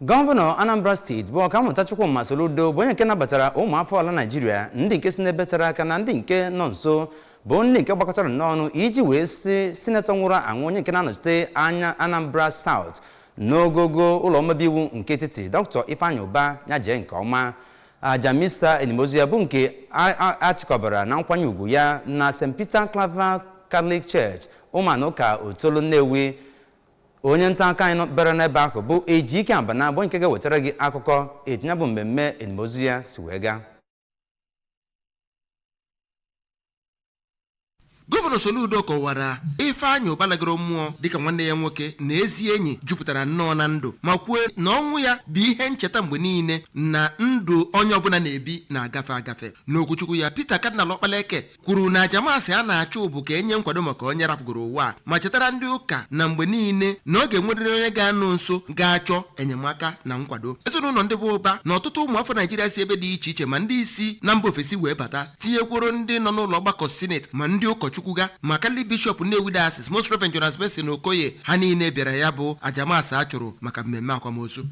Gọvanọ Anambra Steeti bụ Ọkammụta Chukwuma Soludo bụ onye nke nabatara ụmụafọ ala Naịjirịa, ndị nke si n'ebe tere aka na ndị nke nọ nso, bụ ndị nke gbakọtara nnọọ ọnụ iji wee si sinetọ nwụrụ anwụ, onye nke na-anọchite anya Anambra South n'ogogo ụlọ omebe iwu nke etiti, Dr. Ifeanyi Ubah, ya jee nke ọma. Aja misa enimozu ya bụ nke achịkọbara na nkwanye ugwu ya na St. Peter Claver Catholic Church, Ụmụanụka Otolo, Nnewi. Onye nta akụkọ anyị bịara n'ebe ahụ bụ Ejike Abana, bụ nke ga-ewetara gị akụkọ etu ya bụ mmemme enimozu ya si wee gaa. Gọvanọ Soludo kọwara Ifeanyị Ụba lagoro mmụọ dịka nwanne ya nwoke na ezi enyi jupụtara nnọọ na ndụ, ma kwuo na ọnwụ ya bụ ihe ncheta mgbe niile na ndụ onye ọbụla na-ebi na-agafe agafe. N'okwuchukwu ya, Peter Kadinal Ọkpalaeke kwuru na aja maasị a na-achụ bụ ka enye nkwado maka onye rapụgoro ụwa, ma chetara ndị ụka na mgbe niile na ọ ga-enwerịrị onye ga-anọ nso ga-achọ enyemaka na nkwado. Ezinụlọ ndị bụ Ụba na ọtụtụ ụmụafọ Naijiria si ebe dị iche iche, ma ndị isi na mba ofesi wee bata, tinyekworo ndị nọ n'ụlọ ọgbakọ sineti, ma ndị ụkọchukwu ga, ma Catholic Bishọp Nnewi Diocese, Most Reverend Jonas Benson Okoye, ha niile bịara ya bụ aja maasị a chụrụ maka mmemme akwamozu.